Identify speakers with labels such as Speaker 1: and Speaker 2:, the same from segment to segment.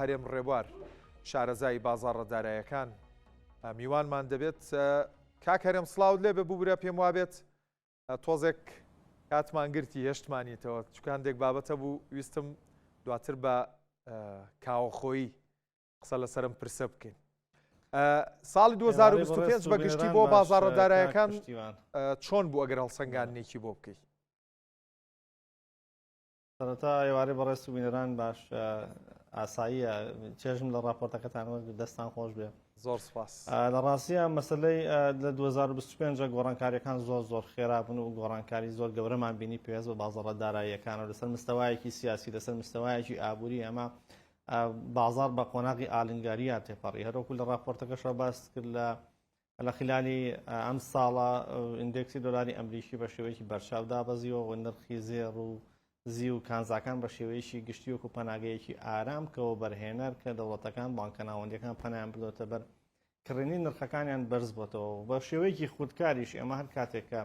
Speaker 1: هەرێم ڕێبوار شارەزای بازاڕە دارایەکان میوانمان دەبێت. کاک هەرێم سڵاوت لێبێ ببورە پێم وابێت تۆزێک کاتمان گرتی هێشتمانیتەوە چونکە هەندێک بابەتە بوو ویستم دواتر بە کاوەخۆیی قسە لەسەرم پرسە بکەین. ساڵی 2025 بە گشتی بۆ بازاڕە دارایەکان چۆن بوو ئەگەر هەڵسەنگاندنێکی بۆ بکەیت؟
Speaker 2: سەرەتا ئێوارەی بەڕێز و بینەران باش ئاساییە چێژم لە راپۆرتەکەتان وەرگرت دەستان خۆش بێ
Speaker 1: زۆر سپاس
Speaker 2: لە ڕاستیە مەسلەی لە 2025 گۆڕانکاریەکان زۆر زۆر خێرا بوون و گۆڕانکاری زۆر گەورەمان بینی پێویست بە بازاڕە داراییەکان و لەسەر مستەوایەکی سیاسی لەسەر مستەوایەکی ئابووری ئەمە بازار بە قۆناغی ئالنگاریە تێپەڕی هەروەکو لە راپۆرتەکەشەوە باست کرد لە لە خلالی ئەم ساڵە ئیندێکسی دۆلاری ئەمریکی بە شێوەیەکی بەرچاو دابەزیوە و نرخی زێڕ و زیو و کانزاکان بە شێوەیەکی گشتی وەکو پەناگەیەکی ئارام کە وەبەرهێنەر کە دەوڵەتەکان بانکە ناوەندیەکان پەنایان بردۆتە بەر کڕینی نرخەکانیان بەرز بۆتەوە و بە شێوەیەکی خودکاریش ئێمە هەر کاتێک کە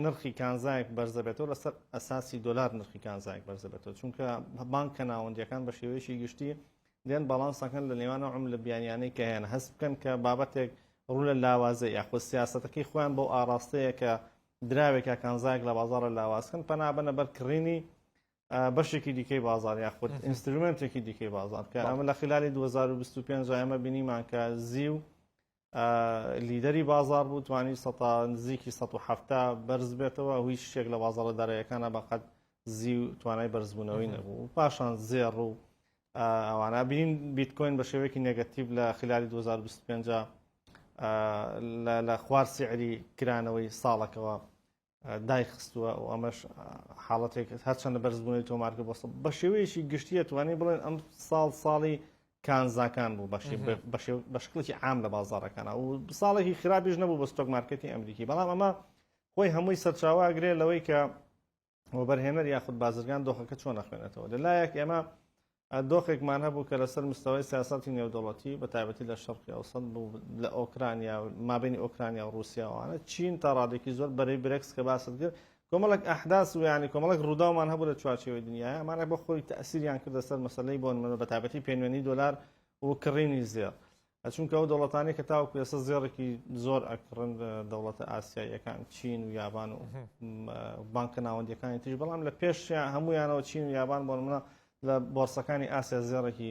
Speaker 2: نرخی کانزایەک بەرزەبێتەوە لەسەر ئەساسی دۆلار نرخی کانزایەک بەرزەبێتەوە چونکە بانکە ناوەندیەکان بە شێوەیەکی گشتی دێن باڵانسەکەن لە نێوان ئەو عملە بیانیانەی کە هەیەن هەست بکەن کە بابەتێک ڕوو لە لاوازە یاخود سیاسەتەکەی خۆیان بەو ئاراستەیە کە دراوێک یا کانزایەک لە بازاڕە لاوازکەن پەنابەنە بەر کڕینی بەشێکی دیکەی بازار یاخود instrument ێکی دیکەی بازار کە ئەمە لە خلالی 2025 ئێمە بینیمان کە زیو لیدەری بازاڕ بوو توانی سەتا نزیکی 170 بەرز بێتەوە هیچ شتێک لە بازاڕە دارایەکانە بەقەد زیو توانای بەرزبوونەوەی نەبوو پاشان زێڕ و ئەوانە بین بیتکۆین بە شێوەیەکی negative لە خلالی 2025 لە خوار سعری کرانەوەی ساڵەکەوە دایخستووە و ئەمەش حاڵەتێک هەرچەندە بەرزبوونەوەی تۆمارکرد بۆ بە شێوەیەکی گشتیە توانین بڵێن ئەم ساڵ ساڵی کانزاکان بوو بە شکڵێکی عام لە بازاڕەکانە و ساڵێکی خراپیش نەبوو بە stock market ی ئەمریکی بەڵام ئەمە خۆی هەمووی سەرچاوە ئەگرێ لەوەی کە وەبەرهێنەر یاخود بازرگان دۆخەکە چۆن ئەخوێنێتەوە لەلایەک ئێمە دۆخێکمان هەبوو کە لەسەر مستەوای سیاسەتی نێودەوڵەتی بە تایبەتی لە شەرقی ئەوسەت بوو لە ئۆکرانیا مابینی ئۆکرانیا و ڕووسیاوانە چین تا ڕادێکی زۆر بەرەی برێکس کە باست کرد کۆمەڵک ئەحداس و ینی کۆمەڵک ڕووداومان هەبوو لە چوارچێوەی دنیاە ئەمانە بۆ خۆی تەسیریان کردە سەر مەسلەی بۆ نمونە بە تایبەتی پێنوێنی دۆلار و کڕینی زێڕ چونکە ئەو دەوڵەتانەی کە تاوەکو ئێستا زێڕێکی زۆر ئەکڕن دەوڵەتە ئاسیاییەکان چین و یابان و بانکە ناوەندیەکانی تریش بەڵام لە پێش هەمویانەوە چین و یابان بۆ نمونە لە بۆرسەکانی ئاسیا زێڕێکی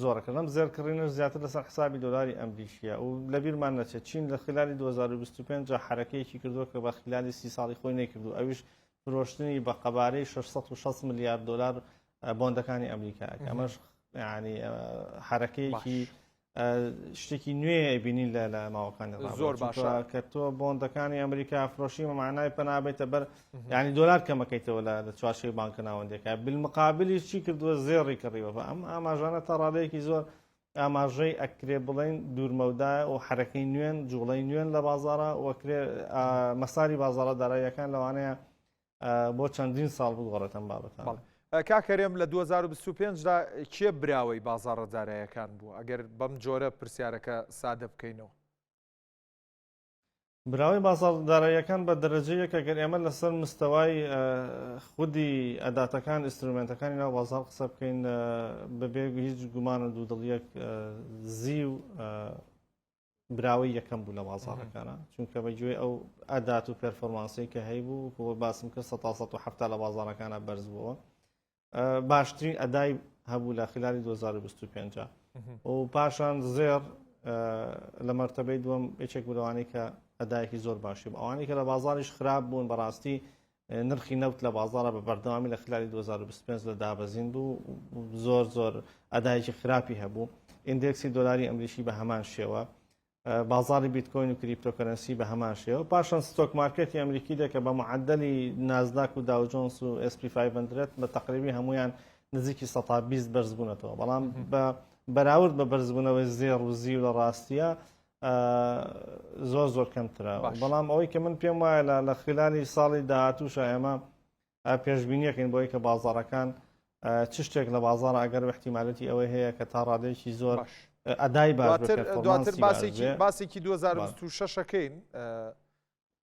Speaker 2: زۆرەکە لەم زێرکڕینەش زیاتر لەسەر حسابی دۆلاری ئەمریکیە و لەبیرمان نەچێت چین لە خلالی 2025 حرەکەیەکی کردووە کە بە خلالی سی ساڵی خۆی نەیکردو ئەویش فرۆشتنی بە قەبارەی 660 ملیار دلار بۆندەکانی ئەمریکا ئەمەش ینی حرەکەیەکی شتێکی نوێ بینین لە لە ماوەکانی
Speaker 1: زۆر باشە
Speaker 2: کە تۆ بۆندەکانی ئەمریکا فرۆشی معنای پەنابێتە بەر ینی دۆلار کەمەکەیتەوە لە لە چوارشەی بانکە ناوەندەکە بالمقابلی چی کردووە زێڕی کڕیوە ئەم ئاماژانە تا ڕادەیەکی زۆر ئاماژەی ئەکرێ بڵین دوورمەودا و حرەکەی نوێن جوڵەی نوێن لە بازارە وەکرێ مەساری بازارە داراییەکان لەوانەیە بۆ چەندین ساڵ بگۆڕێت ئەم بابەتانە.
Speaker 1: بەڵێ کاک هەرێم لە 2025 دا کێ براوەی بازاڕە دارایەکان بوو ئەگەر بەم جۆرە پرسیارەکە سادە بکەینەوە؟
Speaker 2: براوەی بازاڕ داراییەکان بە دەرەجە یەک ئەگەر ئێمە لەسەر مستەوای خودی ئەداتەکان instrument ەکانی ناو بازاڕ قسە بکەین بەبێ هیچ گومان و دوودڵیەک زیو براوەی یەکەم بوو لە بازاڕەکانە چونکە بە گوێی ئەو ئەدات و performance ەی کە هەیبوو بۆ باسم کرد 170 لە بازاڕەکانە بەرز بووە باشترین ئەدای هەبوو لە خلالی 2025 و پاشان زێڕ لە مەرتەبەی دووەم یەکێک بوو لەوانەی کە ئەدایەکی زۆر باشی بوو ئەوانەی کە لە بازاریش خراپ بوون بەڕاستی نرخی نەوت لە بازاڕە بە بەردەوامی لە خلالی 2025 لە دابەزین بوو زۆر زۆر ئەدایەکی خراپی هەبوو index ی دۆلاری ئەمریکی بە هەمان شێوە بازاری بیتکۆین و cryptocurrency بە هەمان شێوە پاشان stock market ی ئەمریکی دێکە بە معدلی نازداک و داو جۆنس و S&P 500 بە تقریبی هەمویان نزیکی 120 بەرزبوونەتەوە بەڵام بە بەراورد بە بەرزبوونەوەی زێڕ و زیو لە ڕاستیە زۆر زۆر کەمترە بەڵام ئەوەی کە من پێم وایە لە لە خلالی ساڵی داهاتووشە ئێمە پێشبینیەکەین بۆی کە بازارەکان چ شتێک لە بازار ئەگەر احتیمالەتی ئەوەی هەیە کە تا ڕادەیەکی زۆر ئەدای
Speaker 1: باشتر باسێکی باسێکی 2026ەکەین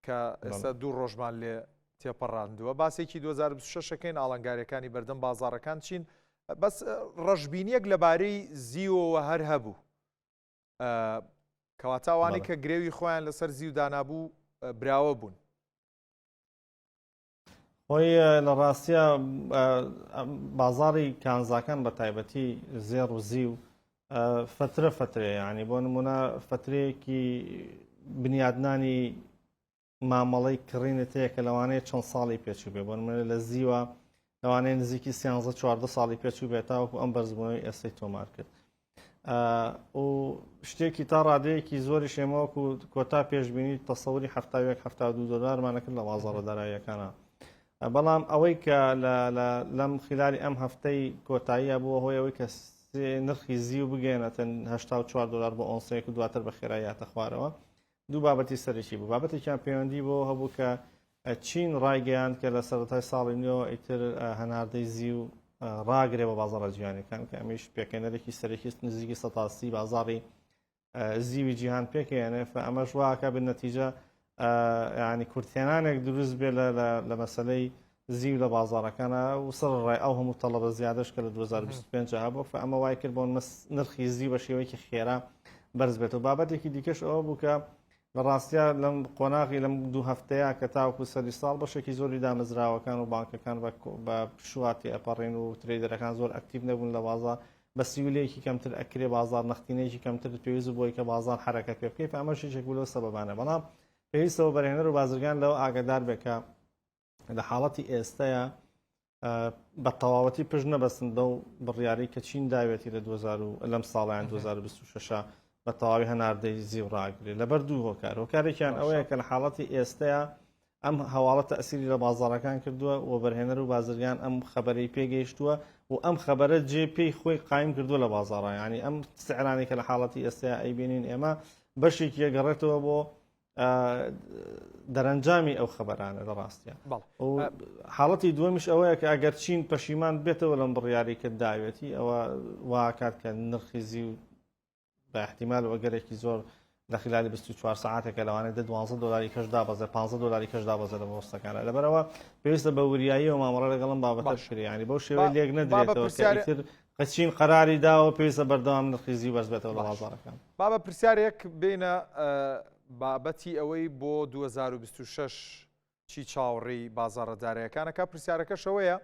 Speaker 1: کە ئێستا دوو ڕۆژمان لێ تێپەڕاندووە باسێکی 2026ەکەین ئاڵنگاریەکانی بەردەم بازارەکان چین. بەس ڕەشبینیەک لەبارەی زیوەوە هەر هەبوو کەواتە ئەوانەی کە گرێوی خۆیان لەسەر زیو دانابوو براوە بوون.
Speaker 2: خۆی لە ڕاستە بازاری کانزاکان بە تایبەتی زێڕ و زیو فترە فترەیە ینی بۆ نمونە فترەیەکی بنیادنانی مامەڵەی کڕینت هەیە کە لەوانەیە چەند ساڵی پێچوو بێ بۆ نمونە لە زیوە لەوانەیە نزیکی سیانزە 14 ساڵی پێچوو بێت تاوەکو ئەم بەرزبوونەوەی ئێستەی تۆمار کرد و شتێکی تا ڕادەیەکی زۆری شێمەوەکو کۆتا پێشببینی تەسەوری 71 72 دلارمانە کرد لە بازاڕە داراییەکانە بەڵام ئەوەی کە لەم خلالی ئەم هەفتەی کۆتاییە بووە هۆی ئەوەی کە نرخی زیو بگەێنێتە 84 دلار بۆ ئۆنسەیەک و دواتر بە خێراییاتە خوارەوە دوو بابەتی سەرەکی بوو، بابەتێکیان پەیوەندی بەوە هەبوو کە چین ڕایگەیاند کە لە سەرەتای ساڵی نوێوە ئیتر هەناردەی زیو ڕاگرێ بە بازاڕە جیهانیەکان کە ئەمیش پێکهێنەرێکی سەرەکی نزیکی 130 بازاڕی زیوی جیهان پێکهێنێ فە ئەمەش واکە بن نەتیجە ینی کورتهێنانێک دروست بێ لە مەسلەی زیو لە بازاڕەکانە و سەرەڕای ئەو هەموو تەڵەبە زیادەش کە لە 2025 هەبوو فە ئەمە وای کرد بۆ نرخی زیو بە شێوەیەکی خێرا بەرز بێتەوە بابەتێکی دیکەش ئەوە بوو کە لە ڕاستیا لەم قۆناغی لەم دوو هەفتەیە کە تاوەکو سەری ساڵ بەشێکی زۆری دامەزراوەکان و بانکەکان بە پشوواتی ئەپەڕین و trader ەکان زۆر active نەبوون لە بازار بە سیولەیەکی کەمتر ئەکرێ بازار نەختینەیەکی کەمتر پێویست بۆی کە بازار حرەکەت پێ بکەیت ئەمەش یەکێک بوو لەو سەبەبانە بەڵام پێویستە وەبەرهێنەر و بازرگان لەوە ئاگادار بێت کە لە حاڵەتی ئێستەیە بە تەواوەتی پشت نەبەستن بەو بڕیارەی کە چین داوێتی لە 2000 لەم ساڵیان 2026 بە تەواوی هەناردەی زیو ڕاگرێت لەبەر دوو هۆکار هۆکارێکیان ئەوەیە کە لە حاڵەتی ئێستەیە ئەم هەواڵە تەسیری لە بازارەکان کردووە و بەرهێنەر و بازرگان ئەم خەبەری پێگەیشتووە و ئەم خەبەرە جێ پێی خۆی قایم کردووە لە بازاڕە ینی ئەم سعرانی کە لە حاڵەتی ئێستا ئەیبینین ئێمە بەشێکی گەڕێتەوە بۆ دەرەنجامی ئەو خەبەرانە لە ڕاستە حاڵەتی دووەمیش ئەوەیە کە ئەگەر چین پەشیمان بێتەوە لەم بڕیاری کە داوێتی ئەوە واکات کە نرخی زیو بە احتیمال و ئەگەرێکی زۆر لە خلالی 24 ساعتێکە لەوانەیە دە 12 دلاری کەش دابەزێ 15 دلاری کەش دابەزێ لە بۆرسەکانە لەبەرەوە پێویستە بە وریاییەوە مامەڵە لەگەڵم بابەتە بکرێ ینی بەو شێوەیە لێک نەدرێتەوە تر قەچین قەراری داوە پێویستە بەردەوام نرخی زیو بەرز بێتەوە لە بازاڕەکان.
Speaker 1: با بە پرسیارێک بێینە بابەتی ئەوەی بۆ 2026 چی چاوەڕێی بازاڕە دارایەکان ئەکا، پرسیارەکەش ئەوەیە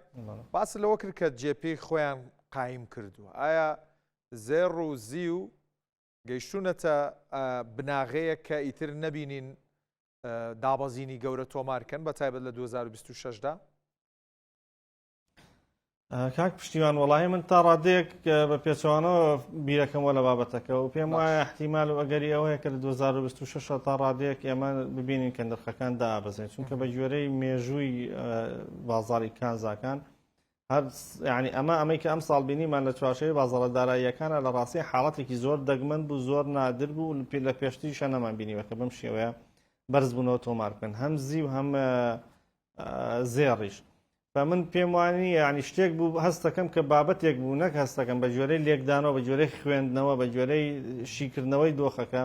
Speaker 1: باست لەوە کرد کە جێپێی خۆیان قایم کردووە، ئایا زێڕ و زیو گەیشتوونەتە بناغەیەک کە ئیتر نەبینین دابەزینی گەورە تۆمار کەن بە تایبەت لە 2026 دا؟
Speaker 2: کاک پشتیوان وەڵی من تا ڕادەیەک بە پێچەوانەوە بیرەکەمەوە لە بابەتەکە و پێم وایە احتیمال و ئەگەری ئەوەیە کە لە 2026 تا ڕادەیەک ئێمە ببینین کە نرخەکان دابەزێن چونکە بە گوێرەی مێژووی بازاری کانزاکان هەر ینی ئەمە ئەمەی کە ئەم ساڵ بینیمان لە چوارچێوەی بازاڕە داراییەکانە لە ڕاستی حاڵەتێکی زۆر دەگمەن بوو زۆر نادر بوو لە پێشتریشە نەمان بینیوە کە بەم شێوەیە بەرزبوونەوە تۆمار بکەن هەم زیو هەم زێڕیش فە من پێم وانی ینی شتێک بوو هەستەکەم کە بابەتێک بوو نەک هەستەکەم بە گوێرەی لێکدانەوە بە گوێرەی خوێندنەوە بە گوێرەی شیکردنەوەی دۆخەکە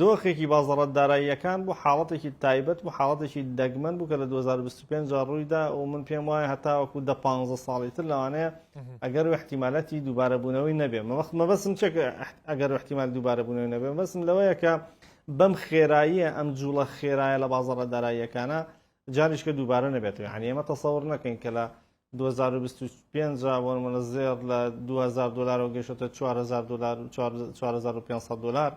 Speaker 2: دۆخێکی بازاڕە داراییەکان بوو حاڵەتێکی تایبەت بوو حاڵەتێکی دەگمەن بوو کە لە 2025 ڕوویدا و من پێم وایە هەتاوەکو دە 15 ساڵی تر لەوانەیە ئەگەر و احتیمالەتی دووبارەبوونەوەی نەبێ مەوەخت مەبەستم چێک ئەگەر و احتیمال دووبارەبوونەوەی نەبێ مەبەستم لەوەیە کە بەم خێراییە ئەم جوڵە خێرایە لە بازاڕە داراییەکانە جاریشکە دووبارە نەبێتەوە یعنی ئێمە تەسەور نەکەین کە لە 2025 بۆ نمونە زێڕ لە 2000 دلارەوە گەیشتە 4000 دلار و 4500 دلار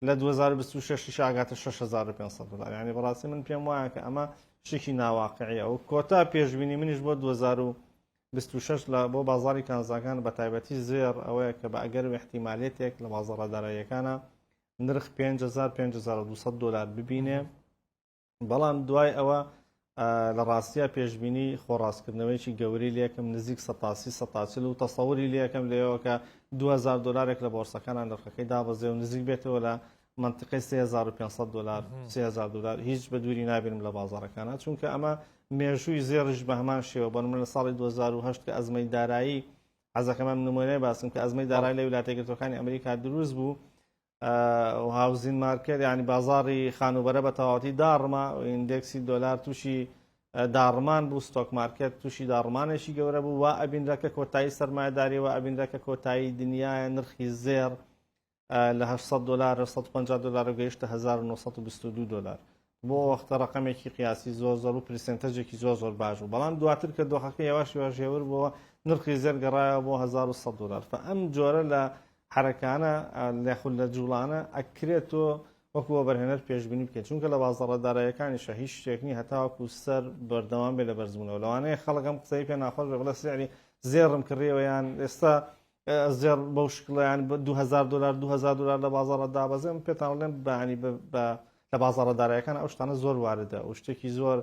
Speaker 2: لە 2026 ئاگاتە 6500 دلار یعنی بەڕاستی من پێم وایە کە ئەمە شتێکی ناواقعیە و کۆتا پێشبینی منیش بۆ 2026 لە بۆ بازاری کانزاکان بە تایبەتی زێڕ ئەوەیە کە بە ئەگەر و احتیمالێتێک لە بازاڕە داراییەکانە نرخ 5000 5200 دلار ببینێ بەڵام دوای ئەوە لە ڕاستیا پێشبینی خۆڕاستکردنەوەیکی گەورەی لەکەم نزیک سەتاسی سەتاچل و تەسەوری لەکەم لەوە کە 2000 دلارێک لە بۆرسەکانە نرخەکەی دابەزێ و نزیک بێتەوە لە منطقی 3500 دلار 3000 دلار هیچ بە دووری نابینم لە بازارەکانە چونکە ئەمە مێژووی زێڕیش بە هەمان شێوە بۆ من لە ساڵی 2008 کە ئەزمەی دارایی حەزەکەمە نمونەی باسم کە ئەزمەی دارایی لە ویلایەتە یەکگرتووەکانی ئەمریکا دروست بوو و housing market یعنی بازاڕی خانووبەرە بە تەواوەتی داڕما و index ی دۆلار تووشی. داڕمان بوو stock market تووشی داڕمانێکی گەورە بوو وا ئەبینرا کە کۆتایی سەرمایەداری وا ئەبینرا کە کۆتایی دنیاە نرخی زێڕ لە 800 دلار 150 دلار و گەیشتە 1922 دلار بۆ وەختە ڕقمێکی قیاسی زۆر زۆر و percentage ێکی زۆر زۆر باش بوو بەڵام دواتر کە دۆخەکە یواش یواش هێور بووە نرخی زێر گەڕایەوە بۆ 1100 دلار فە ئەم جۆرە لە حرەکانە یاخود لە جوڵانە ئەکرێت تۆ وەکو وەبەرهێنەر پێشبینی بکەین چونکە لە بازاڕە داراییەکانیشا هیچ شتێک نییە هەتاوەکو سەر بەردەوام بێ لە بەرزبوونەوە لەوانەیە خەڵک ئەم قسەی پێ ناخۆش بێ بڵێ سعری زێڕم کڕیەوە یان ئێستا زێڕ بەو شکڵە یان 2000 دلار 2000 دلار لە بازاڕە دابەزێ من پێتان بڵێم بەانی بە لە بازاڕە دارایەکان ئەو شتانە زۆر واردە و شتێکی زۆر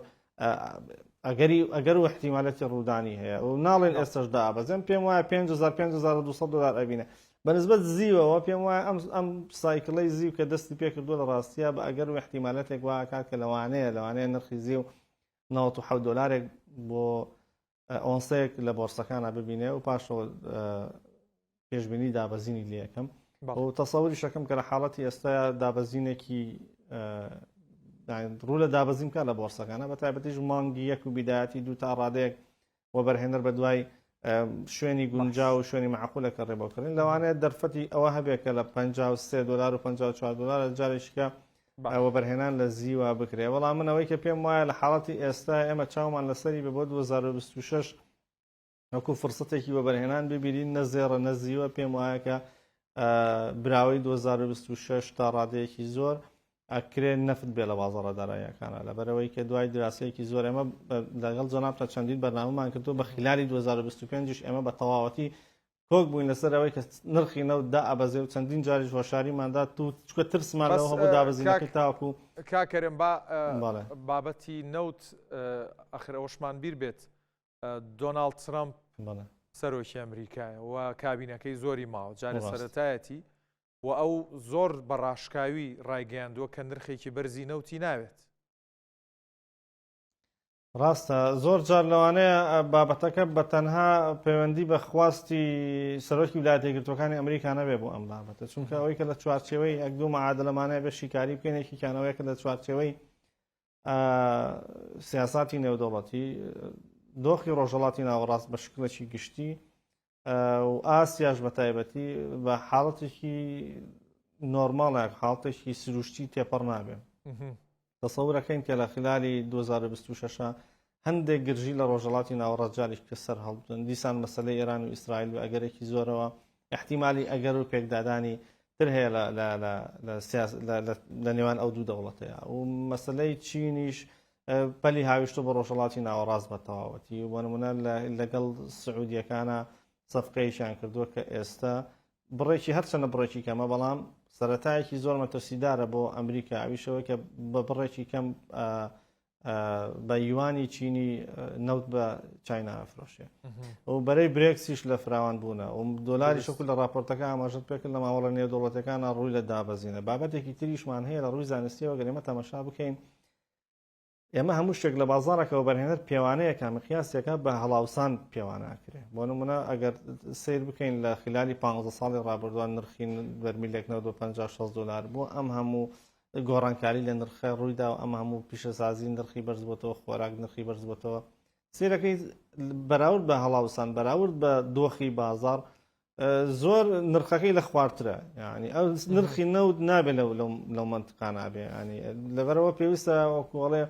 Speaker 2: ئەگەری ئەگەر و احتیمالەتی ڕوودانی هەیە و ناڵێن ئێستش دابەزێن پێم وایە 5000 5200 دلار ئەبینە بەنسبەت زیوەوە پێم وایە ئەم ئەم cycle ەی زیو کە دەستی پێکردووە لە ڕاستیە بە ئەگەر و احتیمالەتێک واکات کە لەوانەیە لەوانەیە نرخی زیو 97 دلارێک بۆ ئۆنسەیەک لە بۆرسەکانە ببینێ و پاشەوە پێشبینی دابەزینی لەکەم و تەسەوری شەکەم کە لە حاڵەتی ئێستا دابەزینێکی ڕوو لە دابەزین بکە لە بۆرسەکانە بە تایبەتیش مانگی یەک و بیدایەتی دوو تا ڕادەیەک وەبەرهێنەر بە دوای شوێنی گونجا و شوێنی معقولە کە ڕێبۆکردن لەوانەیە دەرفەتی ئەوە هەبێت کە لە 53 دلار و 54 دلار جارێکیکە وەبەرهێنان لە زیوە بکرێ بەڵام من ئەوەی کە پێم وایە لە حاڵەتی ئێستا ئێمە چاومان لەسەری بە بۆ 2026 وەکو فرسەتێکی وەبەرهێنان ببینین نە زێڕە نە زیوە پێم وایە کە براوەی 2026 تا ڕادەیەکی زۆر ئەکرێ نەفت بێ لە بازاڕە داراییەکانە لەبەرەوەی کە دوای دراسەیەکی زۆر ئێمە لەگەڵ جەنابتا چەندین بەرنامەمان کردو بە خلالی 2025 ئێمە بە تەواوەتی کۆک بووین لەسەر ئەوەی کە نرخی نەوت دائەبەزێ و چەندین جاریش هۆشاریمان دا تو چونکە ترسمان
Speaker 1: بەس
Speaker 2: لەوە هەبوو
Speaker 1: کاک
Speaker 2: دابەزینەکەی تاوەکو
Speaker 1: کاک کەریم با
Speaker 2: بەڵێ.
Speaker 1: بابەتی نەوت ئەخر ئەوەشمان بیر بێت دۆناڵد ترەمپ
Speaker 2: بەڵێ.
Speaker 1: سەرۆکی ئەمریکایە و کابینەکەی زۆری ماوە جارێ
Speaker 2: ڕاست.
Speaker 1: سەرەتایەتی و ئەو زۆر بە ڕاشکاوی ڕایگەیاندووە کە نرخێکی بەرزی نەوتی ناوێت.
Speaker 2: ڕاستە زۆر جار لەوانەیە بابەتەکە بە تەنها پەیوەندی بە خواستی سەرۆکی ویلایەتە یەکگرتووەکانی ئەمریکا نەبێ بۆ ئەم بابەتە چونکە ئەوەی کە لە چوارچێوەی ئەک دوو معادلەمانەیە بە شیکاری بکەین یەکێکیان کە لە چوارچێوەی سیاساتی نێودەوڵەتی دۆخی ڕۆژهەڵاتی ناوەڕاست بە شکڵێکی گشتی و ئاسیاش بە تایبەتی بە حاڵەتێکی نۆرماڵێک حاڵتێکی سروشتی تێپەڕ نابێ تەسەورەکەین کە لە خلالی 2026 هەندێک گرژی لە ڕۆژهەڵاتی ناوەڕاست جارێک کە سەر هەڵبدەن دیسان مەسلەی ئێران و ئیسرائیل و ئەگەرێکی زۆرەوە احتیمالی ئەگەر و پێکدادانی تر هەیە لە نێوان ئەو دوو دەوڵەتەیە و مەسلەی چینیش پەلی هاویشتۆ بە ڕۆژهەڵاتی ناوەڕاست بە تەواوەتی و نمونە لەگەڵ سعودیەکانە سەفقەیەکیان کردووە کە ئێستا بڕێکی هەرچەنە بڕێکی کەمە بەڵام سەتایەکی زۆر مەترسیدارە بۆ ئەمریکا ئەویشەوە کە بە بڕێکی کەم بە یوانی چینی نەوت بە چاینا ئەفرۆشێ و بەرەی برێکسیش لە فراوان بوونە و دۆلاری شکل لە راپۆرتەکە ئاماژەت پێکرد لە مامەڵە نێودەوڵەتەکانە ڕووی لە دابەزینە بابەتێکی تریشمان هەیە لە ڕووی زانستیەوە گەر ئێمە تەمەشا بکەین ئێمە هەموو شتێک لە بازاڕەکە وەبەرهێنەر پێوانەیەکە مقیاسێکە بە هەڵاوسان پێواناکرێ بۆ نمونە ئەگەر سیر بکەین لە خلالی 15 ساڵی ڕابردووان نرخی بەرمیلێک 95 دلار بۆ ئەم هەموو گۆڕانکاری لە نرخە ڕوویدا و ئەم هەموو پیشەسازی نرخی بەرزبووەوە خۆراک نرخی بەرزبووەوە سیرەکەی بەراورد بە هەڵاوسان بەراورد بە دۆخی بازار زۆر نرخەکەی لە خوارترە ینی ئەو نرخی نەوت نابێت لەو لەو منتقا نابێ ینی لەبەرەوە پێویستە وەکوڵێ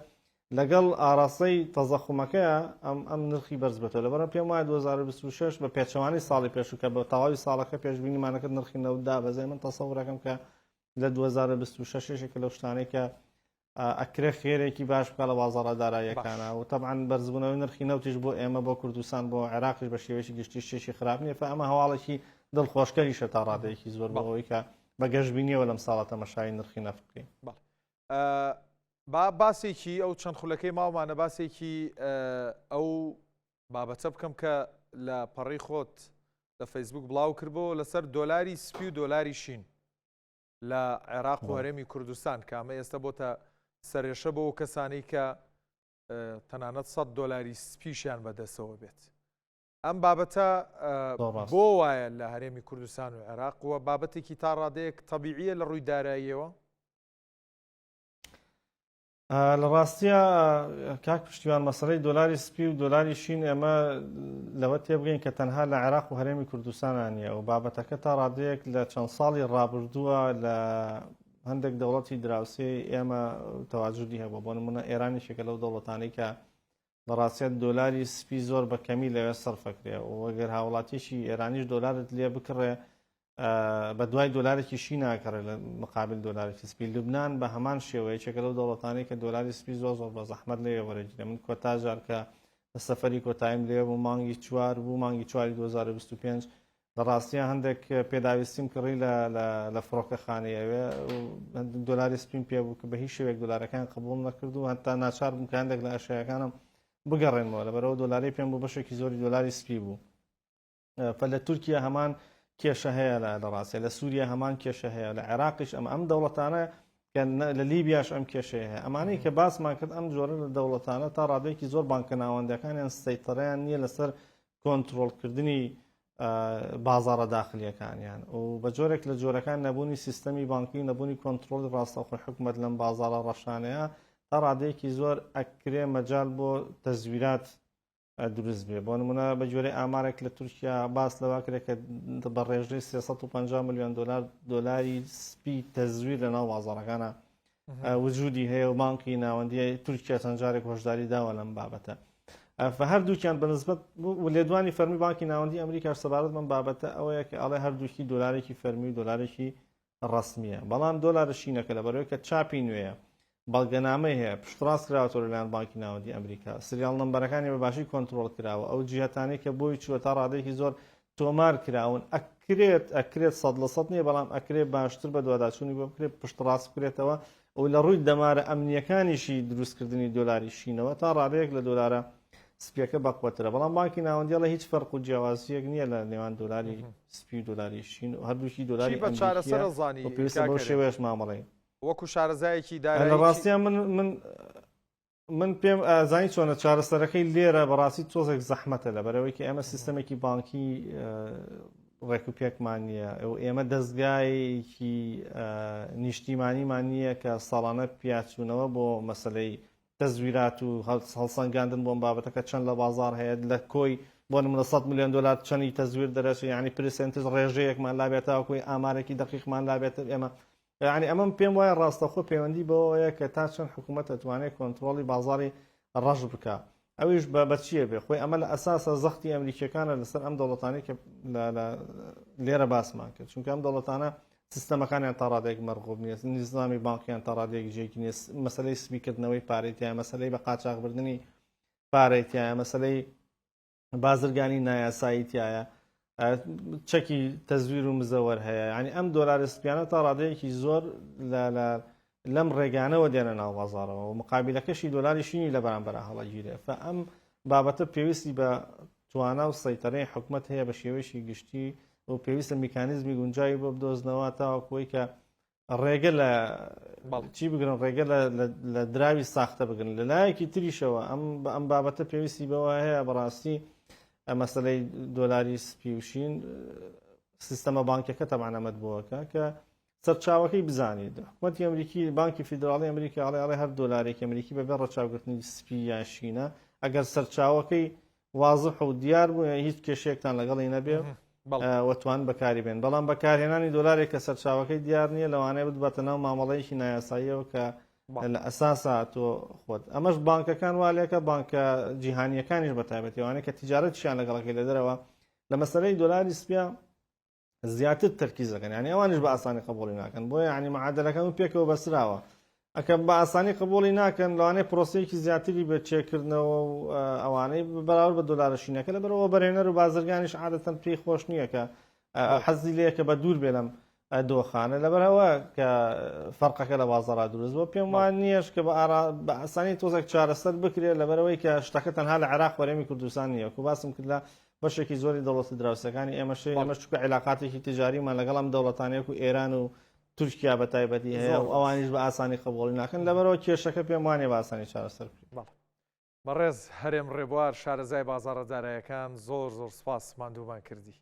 Speaker 2: لەگەڵ ئاراستەی تەزەخومەکەیە ئەم ئەم نرخی بەرز بێتەوە لەبەرە پێم وایە 2026 بە پێچەوانەی ساڵی پێشوو کە بە تەواوی ساڵەکە پێشبینیمانەکە نرخی نەوت دابەزێ من تەسەورەکەم کە لە 2026 یەکێکە لەو شتانەی کە ئەکرێ خێرێکی باش بکە لە بازاڕە داراییەکانە و تەبعەن بەرزبوونەوەی نرخی نەوتیش بۆ ئێمە بۆ کوردستان بۆ عێراقیش بە شێوەیەکی گشتی شتێکی خراپ نییە فە ئەمە هەواڵێکی دڵخۆشکەریشە تا ڕادەیەکی زۆر بۆ ئەوەی کە بە گەشبینیەوە لەم ساڵە تەمەشای نرخی نەفت بکەین.
Speaker 1: با باسێکی ئەو چەند خولەکەی ماومانە باسێکی ئەو بابەتە بکەم کە لە پەڕی خۆت لە فەیسبوک بڵاو کردبەوە لەسەر دۆلاری سپی و دۆلاری شین لە عێراق و هەرێمی کوردستان کە ئەمە ئێستا بۆتە سەرێشە بۆ کەسانی کە تەنانەت 100 دۆلاری سپیشیان بەدەستەوە بێت. ئەم بابەتە بۆ وایە لە هەرێمی کوردستان و عێراق و بابەتێکی تا ڕادەیەک تەبیعیە لە ڕووی داراییەوە؟
Speaker 2: لە ڕاستیا کاک پشتیوان مەسەلەی دۆلاری سپی و دۆلاری شین ئێمە لەوە تێبگەین کە تەنها لە عێراق و هەرێمی کوردستانە نییە و بابەتەکە تا ڕادەیەک لە چەند ساڵی ڕابردووە لە هەندێک دەوڵەتی دراوسێ ئێمە تەواجودی هەبوو بۆ نمونە ئێرانیشێکە لەو دەوڵەتانەی کە لە ڕاستیا دۆلاری سپی زۆر بە کەمی لەوێ سەرفەکرێ و ئەگەر هاوڵاتیشی ئێرانیش دۆلارت لێ بکڕێ بە دوای دۆلارێکی شی ناکەڕێ لە مقابل دۆلارێکی سپی لوبناان بە هەمان شێوە یەکێکە لەو دەوڵەتانەی کە دۆلاری سپی زۆر زۆر بە زەحمەت لێ وەرەگیرێ من کۆتا جار کە لە سەفەری کۆتاییم لێ بوو مانگی چوار بوو مانگی چواری 2025 لە ڕاستیان هەندێک پێداویستیم کڕی لە لە فڕۆکەخانەی ئەوێ دۆلاری سپیم پێ بوو کە بە هیچ شێوەیەک دۆلارەکان قبوڵ نەکرد و هەتا ناچار بووم کە هەندێک لە ئەشیاکانم بگەڕێنمەوە لەبەرەوە دۆلاری پێم بوو بەشێکی زۆری دۆلاری سپی بوو فە لە تورکیا هەمان کێشە هەیە لە لە ڕاستە لە سووریا هەمان کێشە هەیە لە عێراقیش ئەم ئەم دەوڵەتانە کە لە لیبیاش ئەم کێشەیە هەیە ئەمانەی کە باسمان کرد ئەم جۆرە لە دەوڵەتانە تا ڕادەیەکی زۆر بانکە ناوەندەکانیان سەیتەرەیان نییە لەسەر کۆنترۆڵکردنی بازاڕە داخلیەکانیان و بە جۆرێک لە جۆرەکان نەبوونی سیستەمی بانکی نەبوونی کۆنترۆڵی ڕاستەوخۆی حکومەت لەم بازاڕە ڕەشانەیە تا ڕادەیەکی زۆر ئەکرێ مەجال بۆ تەزویرات دروست بێ بۆ نمونە بە گوێرەی ئامارێک لە تورکیا باس لەوە کرێت کە بە ڕێژەی 350 میلیۆن دلار دۆلاری سپی تەزویر لە ناو بازاڕەکانە وجودی هەیە و بانکی ناوەندی تورکیا چەند جارێک هۆشداری داوە لەم بابەتە هەردووکیان بەنسبەت و لێدوانی فەرمی بانکی ناوەندی ئەمریکا سەبارەت بەم بابەتە ئەوەیە کە ئەڵێ هەردووکی دۆلارێکی فەرمی و دۆلارێکی ڕەسمییە، بەڵام دۆلارە شینەکە لەبەرئەوەی کە چاپی نوێیە، بەڵگەنامەی هەیە، پشتڕاست کراوەتەوە لەلایەن بانکی ناوەندی ئەمریکا، serial number ەکانی بە باشی کۆنترۆڵ کراوە، ئەو جیهەتانەی کە بۆی چووە تا ڕادەیەکی زۆر تۆمار کراون، ئەکرێت، ئەکرێت 100% نییە، بەڵام ئەکرێت باشتر بەدواداچوونی بۆ بکرێت، پشتڕاست بکرێتەوە و لە ڕووی دەمارە ئەمنییەکانیشی دروستکردنی دۆلاری شینەوە تا ڕادەیەک لە دۆلارە سپیەکە بەقوەترە، بەڵام بانکی ناوەندی ئەڵێ هیچ فەرق و جیاوازییەک نییە لە نێوان دۆلاری سپی و دۆلاری شین و هەردووکی دۆلاری
Speaker 1: چی بە چارەسەر
Speaker 2: ئەمریکییە
Speaker 1: ئەزانی
Speaker 2: و پێویستە
Speaker 1: کاک
Speaker 2: بەو
Speaker 1: هەرێم؟
Speaker 2: شێوەیەش مامەڵەی
Speaker 1: وەکو شارەزایەکی
Speaker 2: لە
Speaker 1: دارایی چی
Speaker 2: ڕاستیا من من من پێم ئازانی چۆنە چارەسەرەکەی لێرە بەڕاستی تۆزێک زەحمەتە لەبەرەوەی کە ئێمە سیستەمێکی بانکی ڕێک و پێکمان نییە و ئێمە دەستگایەکی نیشتیمانیمان نییە کە ساڵانە پیاچوونەوە بۆ مەسلەی تەزویرات و هەڵسەنگاندن بۆم بابەتەکە چەند لە بازار هەیە لە کۆی بۆ نمونە 100 میلیۆن دلار چەندی تەزویر دەرەچێت یعنی percentage ڕێژەیەکمان لابێت تاوەکوی ئامارێکی دقیقمان لابێت ئێمە یعنی ئەمەم پێم وایە ڕاستەخۆ پەیوەندی بەوەیە کە تا چەند حکوومەت ئەتوانێت کۆنترۆڵی بازاری ڕەش بکە ئەویش بە بەچیە بێ خۆی ئەمە لە ئەساسە زەختی ئەمریکیەکانە لەسەر ئەم دەوڵەتانی کە لێرە باسمان کرد چونکە ئەم دەوڵەتانە سیستەمەکانیان تا ڕادەیەک مەرغوب نییە نیزامی بانکیان تا ڕادەیەک جێگیر نییە مەسەلەی سپیکردنەوەی پارەی تایە مەسەلەی بە قاچاخبردنی پارەی تایە مەسەلەی بازرگانی نایاسایی تایە چەکی تەزویر و مزەوەر هەیە یعنی ئەم دۆلارە سپیانە تا ڕادەیەکی زۆر لە لەم ڕێگانەوە دێنە ناو بازارەوە و مقابلەکەشی دۆلاری شینی لە بەرامبەرا هەڵەگیرێ فە ئەم بابەتە پێویستی بە توانا و سەیتەرەی حکومەت هەیە بە شێوەیەکی گشتی و پێویستە میکانیزمی گونجاوی بۆ بدۆزنەوە تاوەکو ئەوەی کە ڕێگە لە چی بگرن ڕێگە لە دراوی ساختە بگرن لە لایەکی تریشەوە ئەم ئەم بابەتە پێویستی بەوە هەیە بەڕاستی مەسلەی دۆلاری سپی و شین سیستەمە بانکەکە تەبعەن ئەمەت بۆکە کە سەرچاوەکەی بزانیت. حکومەتی ئەمریکی، بانکی فیدراڵی ئەمریکا ئەڵێ ئەڵێ هەر دۆلارێکی ئەمریکی بەبێ ڕەچاوگرتنی سپی یان شینە، ئەگەر سەرچاوەکەی وازح و دیار بوو یان هیچ کێشەیەکتان لەگەڵی نەبێ و توان بەکاری بێن. بەڵام بەکارهێنانی دۆلارێک کە سەرچاوەکەی دیار نییە لەوانەیە بتباتە ناو مامەڵەیەکی نایاساییەوە کە لە ئەساسا تۆ خۆت ئەمەش بانکەکان وا لێکە بانکە جیهانیەکانیش بە تایبەتی ئەوانەی کە تیجارەتیشیان لەگەڵەکەی لە دەرەوە لە مەسەلەی دۆلاری سپیە زیاتر تەرکیز دەکەن یعنی ئەوانیش بە ئاسانی قبوڵی ناکەن بۆیە یعنی معادلەکە و پێکەوە بەسراوە ئەکە بە ئاسانی قبوڵی ناکەن لەوانەیە پرۆسەیەکی زیاتری بە چێکردنەوە و ئەوانەی بەراورد بە دۆلارە شینەکە لەبەرەوە بەرهێنەر و بازرگانیش عادەتەن پێی خۆش نییە کە حەزی لێیە کە بە دوور بێ لەم دۆخانە لەبەرەوە کە فەرقەکە لە بازاڕا دروست بووە پێم وان نییەش کە بە ئاسانی تۆزێک چارەسەر بکرێت لەبەرەوەی کە شتەکە تەنها لە عێراق وەرێمی کوردستان نییە کو باسم کرد لە بەشێکی زۆری دەوڵەتە دراوسێکانی ئێمەش هەیە، ئێمەش چونکە عیلاقاتێکی تیجاریمان لەگەڵ ئەم دەوڵەتانەی وەکو ئێران و تورکیا بە تایبەتی هەیە و ئەوانیش بە ئاسانی قبوڵی ناکەن، لەبەرئەوە کێشەکە پێم وانیە بە ئاسانی چارەسەر بکرێت.
Speaker 1: بەڵێ. بەڕێز هەرێم ڕێبوار شارەزای بازاڕە دارایەکان زۆر زۆر سوپاس ماندوومان کردی.